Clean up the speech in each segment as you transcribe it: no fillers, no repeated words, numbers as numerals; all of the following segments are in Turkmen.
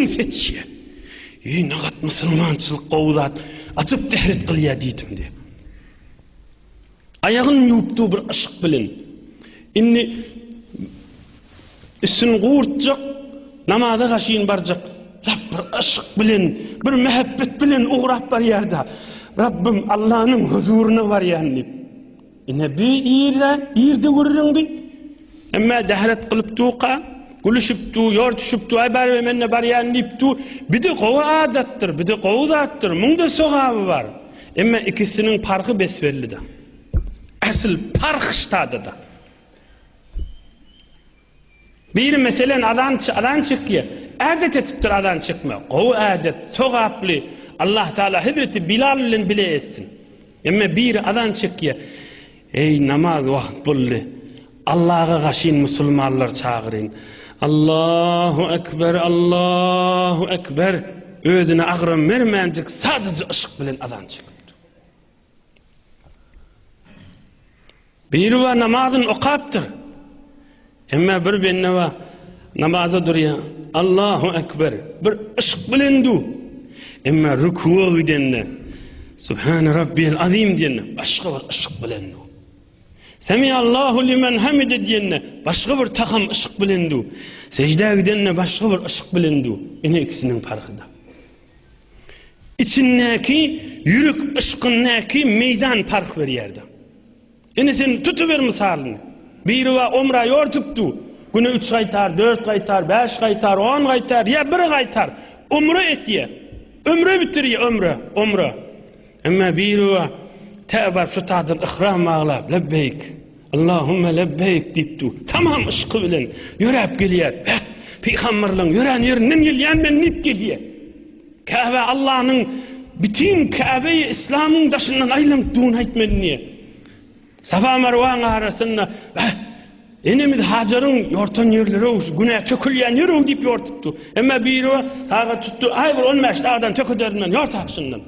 Seçýä. Eý nagat musulmançylyk gowy zat. Ajap täret kylýa diýdim diýip. Aýagyn ýuwupdy bir yşk bilen. Indi üstüni gurtjak, namaza gaşyn barjak. Lap bir yşk bilen, bir mähebbet bilen ugrap barýarda. Rabbim Allanyň huzuryna barýan diýip. Ine bi irde, irde gürrüň bi. Emme dähret kylyp duka, gülüşip du, ýortuşyp du, aý barybir men-de barýan diýip du. Bi-de gowy adatdyr, bi-de gowy zatdyr, muň-da sogaby bar. Emme ikisiniň parhy bes-belli-de. Asyl parh ştada-da. Biri meselen azan azan çekýär. Ädet etipdir azan çekme. Gowy ädet, sogaply. Allah Taala Hezreti Bilal bilen bile etsin. Emme biri azan çekýär. Eý namaz wagt boldy. Allaha gaşyn musulmanlar çagyryn. Allahu ekber, Allahu ekber. Özüne agram bermänjik sadaja yşk bilen azan çekipdir. Biri bar namazyn okapdyr. Emma bir bende bar namaza durýar. Allahu ekber. Bir yşk bilen du. Emma rükuwa gidende Subhane rabbiyel azim diýende başga bir yşk bilen du. Semi Allahu limen hamide diýende başga bir takam yşk bilen du. Sejdä gidende başga bir yşk bilen du. Ine ikisiniň parhy-da. Içindäki ýürek yşkyndaky meýdan parh berýärdi. Ine sen tutuber mysalyny. Biri bar omra ýortupdy. Güne üç gaýtar, dört gaýtar, bäş gaýtar, on gaýtar, ýa bir gaýtar. Omra etýä. Ömre bitirýä, ömre, omra. Emma biri bar tä baryp şu taýdan yhram baglap, lebbeýk, Allahümme lebbeýk diýip dur. Tamam yşky bilen ýöräp gelýär. Heh, pygamberleň ýörän ýerinden gelýän men diýip gelýär. Käbe Allanyň bütin Käbeyi Islamyň daşyndan aýlanyp dur aýtmady diýýär. Safa Marwaň arasynda heh, enemiz Hajaryň ýortan ýerleri şu günä tökülýän ýer diýip ýortupdy. Emma biri saga tutdy, aý bir 15 dagdan tökederin men ýortap şundan.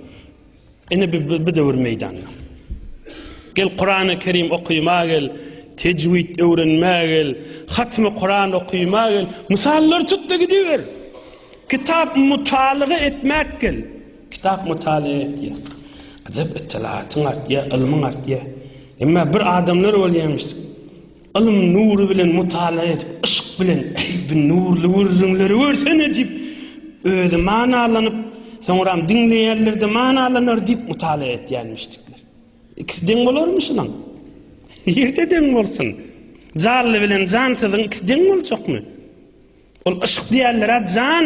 Ine bi bi döwür meýdanda. Gel Kurany Kerim okyma gel, tejwid öwrenmä gel, hatmy Kuran okyma gel, mysallar tut-da gidiber. Kitap mutalyga etmäk gel. Kitap mutalyga etýär. Ajap ytlatyň artýar, ylmyň artýar. Emma bir adamlar bolýarmyş. Ylym nury bilen mutala edip, yşk bilen, Eý, bu nurly gürrüňleri görsene diýip, özi manalanyp, soňram diňleýänler-de manalanar diýip mutala etýänmişdikler. Ikisi deň bolarmy şunuň? Nirde deň bolsun? Janly bilen jansyzyň ikisi deň boljakmy? Ol yşk diýenler-ä jan.